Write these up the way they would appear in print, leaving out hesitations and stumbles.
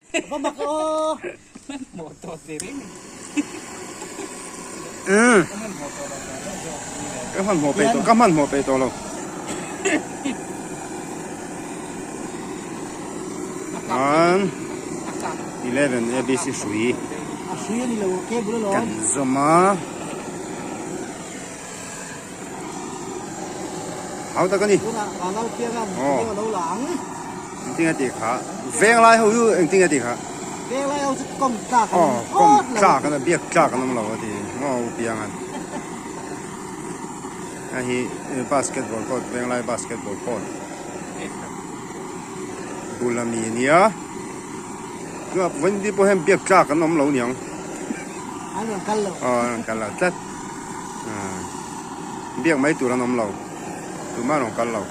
Va mak aw. Ka hmanhmawh peih tawh ka hmanhmawh peih tawh lo. An 11 ABC hrui kan zawm a. Hau tak a ni. Aw. Engtin a tih kha? Venglai ho chu engtin a tih kha? Venglai ho chu kawm tlak an awm thlawt lo. Aw, kawm tlak an awm, biak tlak an awm lo a ti. Aw, U Pianga'n. Hei hi basketball court, Venglai basketball court bul a mi a nia. Chuan vawiin pawh hian biak tlak an awm lo niang. An rawn kal lo. Aw, an rawn kal lo tlat. Biak mai tur an awm lo. Tumah an rawn kal lo.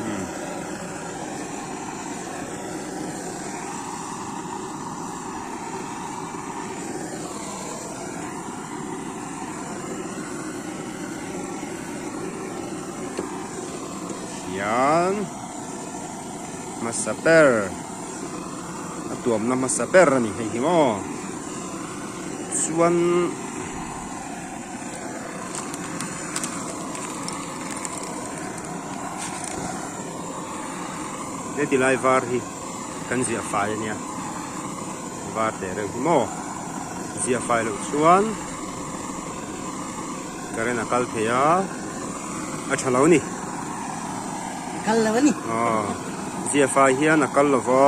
Umm. Hian hmasa ber a tuamna hmasa ber a ni hei hi maw chuan. He ti lai var hi kan ziah fai a nia var teh reuh hi maw ziah fai loh chuan current a kal thei a a tha lo a ni a kal lo a ni aw ziah fai hian a kal lo va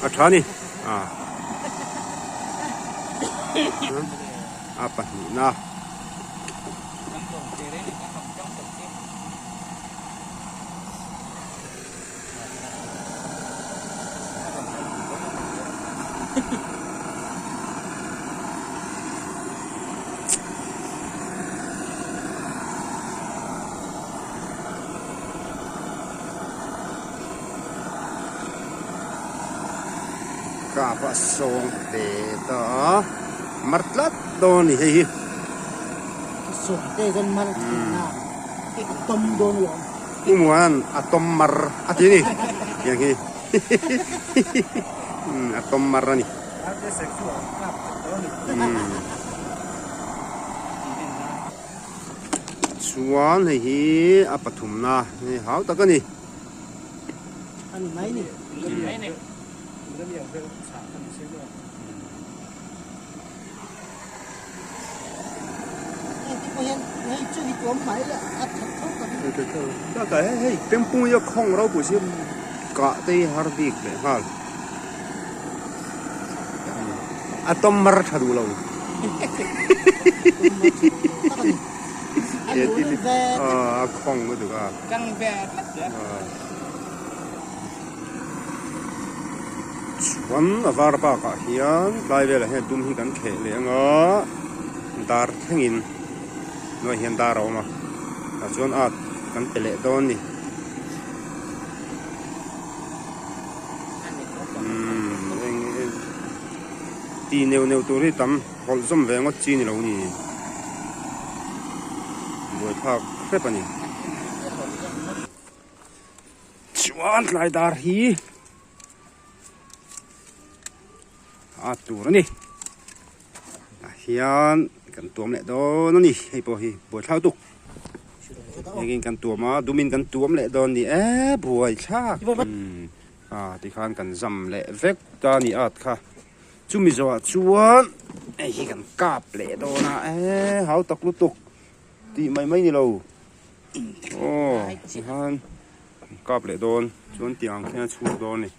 a tha a ni a. A pahnihna. Kap a sawng ve ta a mar tlat dawn a ni hei hi. Sawng te chuan mar thin a a tawm dawn alawm. U Muan a tawm mar a ti a ni tiang hi a tawm mar a ni. Chuan hei hi a pathumna hei hau tak a ni. A ni mai ni. Bakah hei hei pengpung hi a khawng ropui si kah te hi har bik leh nghal. A tawm mar tha duh lo. A khawng lutuk a. Chuan a var bakah hian tlai velah hian dum hi kan kheh leh ang a, dar thlengin hnuaiah hian dar a awm a, tah chuan at kan pe leh dawn a ni. Umm eng ti neuh neuh tur hi tam hawlh zawm ve ngawt chi ni lo ni buaithlak hrep a ni. Chuan tlai dar hi a tur a ni tah hian kan tuam leh dawn a ni hei pawh hi buaithlak tuk engin kan tuam a dumin kan tuam leh dawn a ni e buaithlak a tikhan kan zam leh vek ta a ni at kha chumi zawhah chuan hei hi kan kap leh dawn a e hau tak lutuk tih mai mai ni lo. Aw tihian kap leh dawn chuan tiang khian a chhuk dawn a ni.